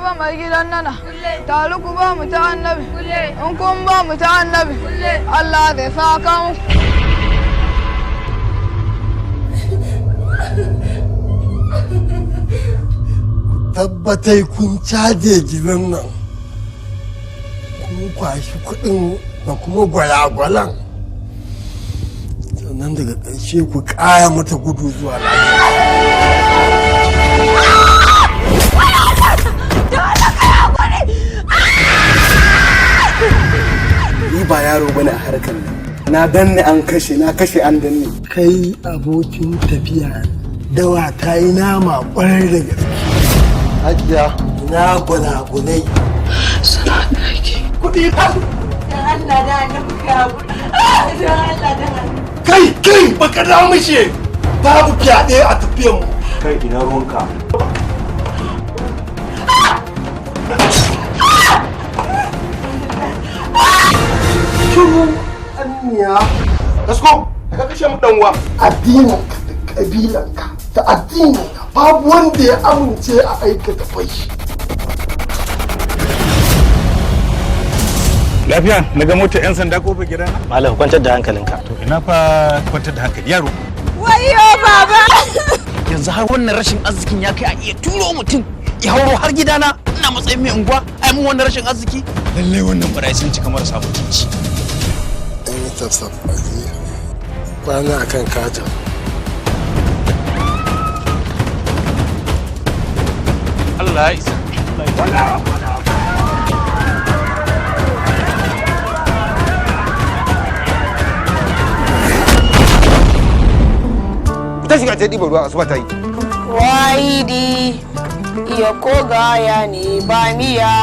Garba mai gidan nana. Taru ku ba mu ta Annabi. In kun ba mu ta Annabi, Allah zai saka muku. Tabbatai kun caje gidan nan, kun kwashi kuɗin da kuma gwalagwalan, sannan daga ƙarshe ku ƙara mata gudu zuwa lafiya. Ni ba yaro bane a harkar nan. Na danne an kashe, na kashe an danne. Kai abokin tafiya, dawa ta yi nama ƙwarai da gaske. Hajiya, na gwalagwalai? Suna ɗaki. Kuɗi fa? Dan Allah da Annabi ka haƙuri. Dan Allah da Annabi. Kai, kai, baka da mushe, babu fyaɗe a tafiyan mu. Kai, ina ruwanka? Shiru anniya. Kasko, ka kashe mu dan uwa. Addininka da kabilanka da addininka, babu wanda ya amince a aikata fashi. Lafiya na ga motar 'yan sanda kofar gidana? Malam, kwantar da hankalinka. To ina fa kwantar da hankali, yaro? Wayo baba! Yanzu har wannan rashin arzikin ya kai a iya turo mutum ya hauro har gidana, ina matsayin mai unguwa, ai mun wannan rashin arziki. Lallai wannan barayi sun cika marasa mutunci. An yi tafsaf a jiya kwana akan kaja. Allah ya isa. Ta shiga ta ɗiba ruwa, asuba ta yi. Wahidi iya ko gaya ne ba miya.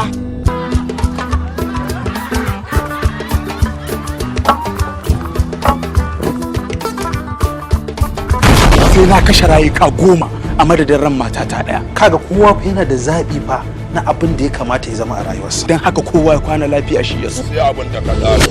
Sai na kashe rayuka 10 a madadin ran matata ɗaya. Kaga, kowa fa yana da zaɓi fa na abin da ya kamata ya zama a rayuwarsa. Don haka kowa ya kwana lafiya, shi yasu. Sai abin da ka tsara.